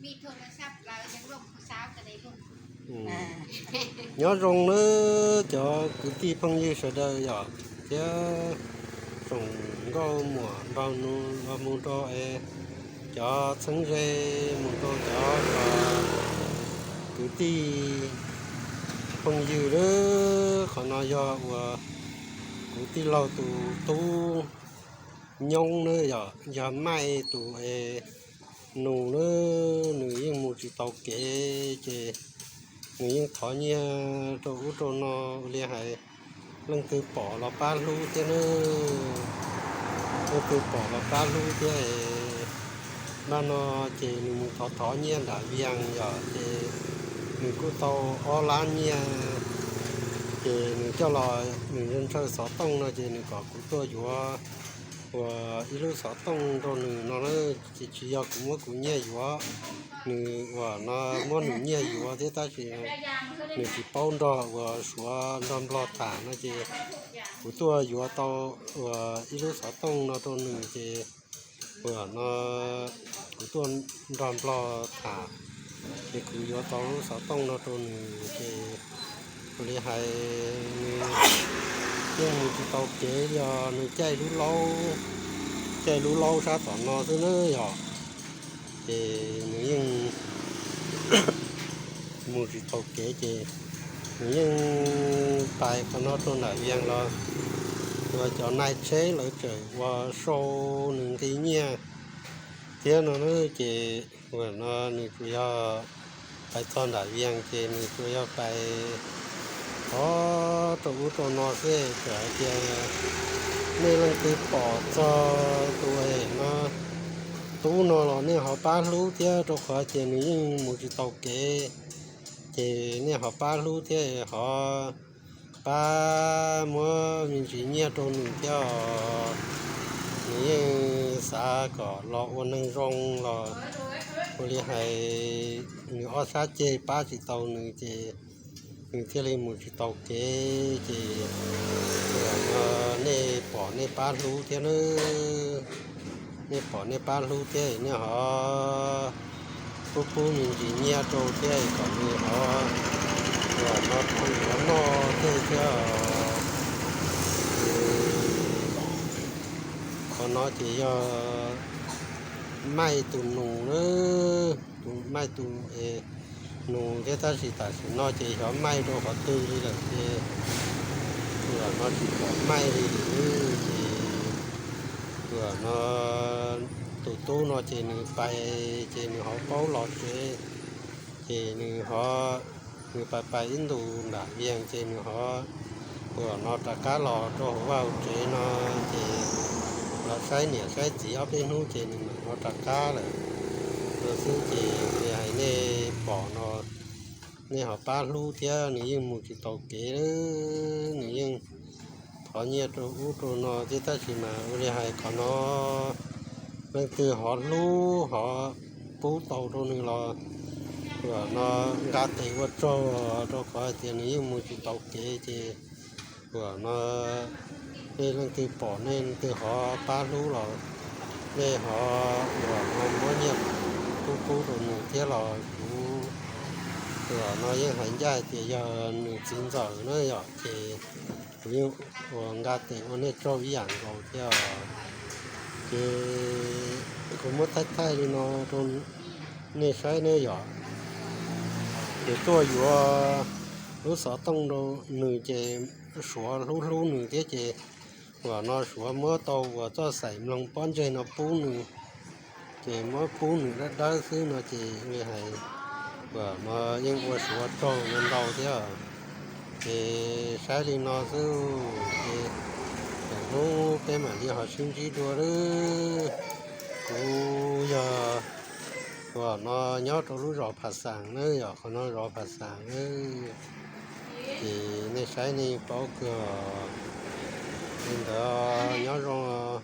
Nyob zoo nawb cov kwv tij phooj ywg sawv daws yom, thiab tsoom nkauj muam nraug nus los mus rau es cov txheeb ze mus rau cov kwv tij phooj ywg nawb. Qhov no yog uas kuv tij laug tus tub Nyoob nawb yom, yog Maij tus es nus nawb, nws yeej mus tsis tau kev ces nws yeej thov nyiaj rau ub rau no ua li hais leej twg pom los pab hlub thiab nawb, leej twg pom los pab hlub thiab es npaj no ces nws mus thov thov nyiaj nram Vias yom, ces nws kuj tau ob lab nyiaj, ces nws coj los nws ntshaw xov tooj no ces nws kom kuv tuaj yuav uas ib lub xov tooj rau nws no na, ces tsis yog kuv muab kuv nyiaj yuav, nws uas no muab nws nyiaj yuav thiab tab sis nws tsis paub nrog uas Suav nrog Nplog tham no ces kuv tuaj yuav tau uas ib lub xov tooj no rau nws ces uas no kuv tuaj nrog Nplog tham ces kuv yuav tau lub xov tooj no rau nws ces ua li hais nws yeej mus tsis tau kev li os, nws caij lub laub, caij lub laub sab tom no xwb na yom, ces nws yeej mus tsis tau kev ces nws yeej pais qhov no rau nram Vias los uas cov nai tsheb lawv tseem ua sau nws nqi nyiaj thiab no na, ces uas no nws tsuas yog pais txog nram Vias ces nws tsuas yog pais thov rau ub rau no xwb, txawm hais tias nej leej twg pom txog tus es no tub no los nej ho pab hlub thiab, rau qhov tias nws yeej mus tsis tau kev, ces nej ho pab hlub thiab ho pab muab me ntsis nyiaj rau nws thiab os. Nws yeej xav kom los ua neeg zoo los ua li hais nws ob sab ceg pab tsis tau nws ces nws thiaj li mus tsis tau kev ces nej pom nej pab hlub thiab nawb, nej pom nej pab hlub thiab nej ho pub pub me ntsis nyiaj rau thiab kom nws ho los no tau yuav noj tej thiab. Qhov no ces yog Maij tus nus na, tus Maij tus nus thiab tab sis tam sim no ces xyov Maij rau qhov twg li lawm ces tus no tsis pom Maij li ces tus no tus tub no ces nws pais ces nws ho paub los tsev ces nws ho nws pais pais ib ntus nram Vias ces nws ho ua no rov qab los rau hauv vaj hauv tsev no ces los saib niam saib txiv ob peb hnub ces nws mam ho rov qab lawm no xwb ces hais nej pom no nej ho pab hlub thiab nws yeej mus tsis tau kev, nws yeej thov nyiaj rau ub rau no thiab tab sis mas ua li hais qhov no leej twg ho hlub ho pub tau rau nws los ua no nqa tes ua tsaug rau qhov hais tias nws yeej mus tsis tau kev ces ua no nej leej twg pom nej leej twg ho pab hlub los nej ho ua no muab nyiaj pub pub rau nws thiab los kuv ua no yeej hais ncaj hais tias yog nws txiv ntxawm na yom ces kuv yeej ua nqa tes ua nej tsaug ib yam nkaus thiab. Ces kuv muab thaij thaij li no rau nej saib ne yom. Ces tuaj yuav lub xov tooj rau nws ces Suav hlub hlub nws thiab ces ua no Suav muab tau ua txoj xaim mloog pob ntseg no pub nws, ces muab pub nws dawb dawb xwb no ces li hais ua no yeej ua Suav tsaug ntau thiab. Ces saib li no xwb ces lwm hnub peb mam li ho sib ntsib dua lawm. Kuv yog ua no nyob rau lub zos Phas Xas na yom, qhov no zos Phas Xas na. Ces nej saib nej paub kawg li ntawd, nyob zoo.